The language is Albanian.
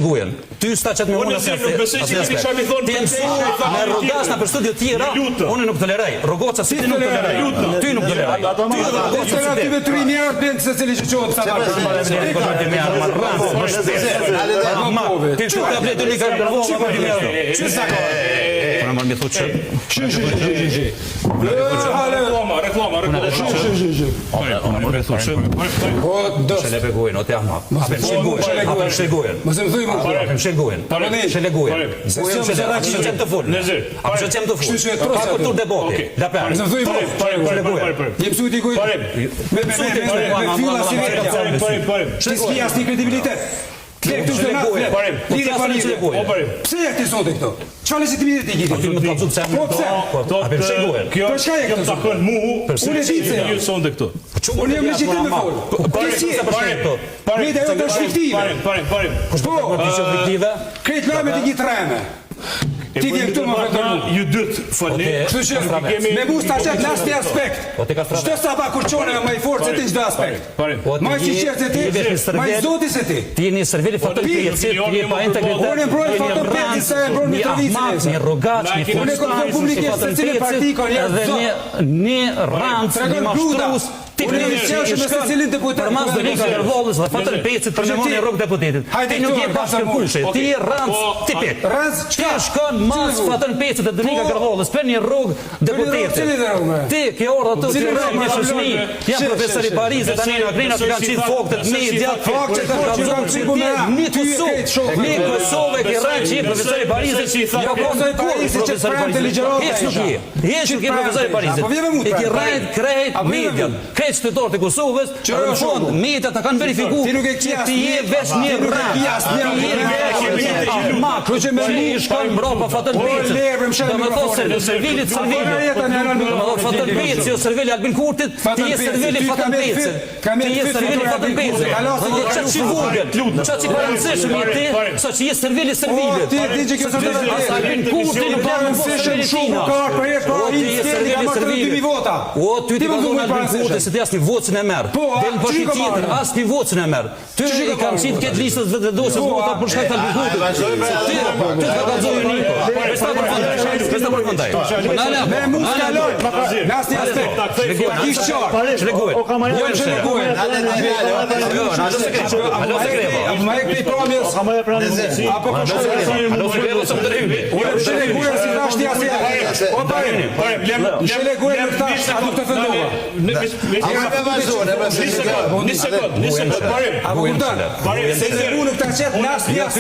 Gojën. Ty s'ta qet me unë asnjë nuk besoj që keni çfarë më thon. Ti mësu me rrogaç nëpër studio tjera, unë nuk toleroj. Rrogaça si ti nuk toleroj. Ty nuk toleroj. Ty dhe rrogaça si ti. Ty me 3000 euro bën secili që çohet sa parë. Ti kështu ka bletë një kartë po 2000 euro. Ç'i sa ka? Po më më thotë që. Shi shi shi shi shi. Reklama, reklama, reklama. Shi shi shi shi. Unë më thotë që. Po do. Shele pe gojën, o ti ahmak. A pe mshel gojën, a pe mshel gojën. Mos e thuj më. A pe mshel gojën. Shele gojën. Gojën shele, a pe qem të fol. A pe qem të fol. Kështu që e Ka trosa. kulturë debati. La per. Mos e thuj më. Shele gojën. Je mësu ti gojë. Me me me me me fylla si vetja. Parim, parim, parim. Ti s'ki asnjë kredibilitet. Kle këtu Shele të gojën. Parim. Po Lidhje pa flasim shele lidhje. gojën. Parim. Pse je ti sot këtu? Çfarë legjitimiteti ki ti? Ti më të pse Po pse? Po a pe mshel gojën. Kjo Për çka je kjo këtu? takon mu. Unë e di pse. Ju sonte këtu. Unë jam legjitim me fol. Po Ti si je? Parim. Parim. Media jote është fiktive. Parim, parim, parim. Po, Ti që fiktive? krejt lajmet i ki treme. Ti vjen këtu më vetëm mu. Ju dytë folni. Kështu që me mu s'ta qet në asnjë aspekt. Po ti ka strave. Çdo sabah kur çonë më i fortë se ti në çdo aspekt. Parim. Po Më i ti sinqertë se ti, je vesh një më i servil. zoti se ti. Ti je një servil i Faton Ti, Pecit, ti je pa integritet. Unë e mbroj je një Faton rranc, Pecin se e mbron një Mitrovicën ahmak, nesër. një rrogaç, Na një e kemi Unë e fustan, kërkoj publikisht Faton se cili Pecit, parti ka njerëz Edhe zot. një një rranc, një Tregon gruda. mashtrues, ti Unë jam i sjellshëm me secilin deputet. Për mas Donika Gërvollës dhe Faton Pecit për me marrë rrugë deputetit. Hajde Ti nuk këtu, je ka bashkë sa mund. kërkushi, ti je rranc Po, tipik. Rranc Ti çka? shkon mas Cili Faton Pecit dhe Donika Po. Gërvollës për një rrugë deputetit. cili dhe rrugë, Ti ke ardhur aty Cili ti rrugë rrugë, një shoqëni, jam Shi, profesor i shi, shi. Parisit tani në Grina të kanë qitë faktet media. Faktet po që kanë qitë me ra. Një Ty e Kosovë, krejt shokët. një Kosovë ke rënë që je profesor i Parisit. Besoj si tha- Jo Profesor i kur Parisit që profesor i premte Parisit. ligjërata Hiç nuk isha. je. Hiç nuk je Që profesor i premte Parisit. isha. Po vjen me mu I ke premte. rënë krejt A po vjen me mediat, mu? krejt qytetarët e Kosovës, Që dhe në është fund shoku? mediat ta kanë verifikuar Ti nuk e ki që ti asnjë- je veç një Ti nuk e rënë. ki asnjë Ti je argument. veç një ahmak. Kështu që me Që mu- i shkon mbrapa Faton O, Pecit. lebre, më shel Do me thonë se mikrofonin. servilit servilit. jeta në Do me thonë Faton Peci o servili Albin Kurtit, ti Faton je Peci, servili ty Faton ka met Pecit. fit, ka met Ti je fit servili fitura Faton Albin Kurtit. Pecit. Ka lasë Do të ka thotë çaq i vogël, çaq i parëndësishëm je ti, sa që je servili O, servilit. ti e di që kjo s'është e As Albin vërtetë. Kurti nuk Pa janë më rëndësishëm servili shumë tina. ka ardhur për herë O, parë ti je Skeli ka servili marrë servilit. 32000 vota. O, ty Ti ti më ka thuaj dhënë Albin parëndësishëm. Kurti se ti asnjë votë s'e merr. Po, a, Del në qysh ka tjetër, marrë? asnjë votë s'e merr. Ty Qysh i ka kanë marrë? qitë këtë listës vetëvendosjes Po, vota a? për shkak të Albin Kurtit. Se Ty ty të ka kallëzuar Niko. Veç ta përfundoj. Veç ta përfundoj. Po na na. Me mu s'kaloj. Në asnjë aspekt. Ta kish qartë. Shlegojnë. Jo, shlegojnë. Jo, na do se kreva. Alo se kreva. Apo ma e këtej pamjes? Apo po shkoj? Alo se kreva se më ndërhyni. Unë shele gojën si thash ti asnjëherë. O parim. Parim, lem, Shele gojën nuk thash, a nuk të ofendova. Ama me vazhdo, ne Një sekond, një sekond, një sekond, parim. Apo kupton? Parim, Se mu nuk ta qet në asnjë aspekt.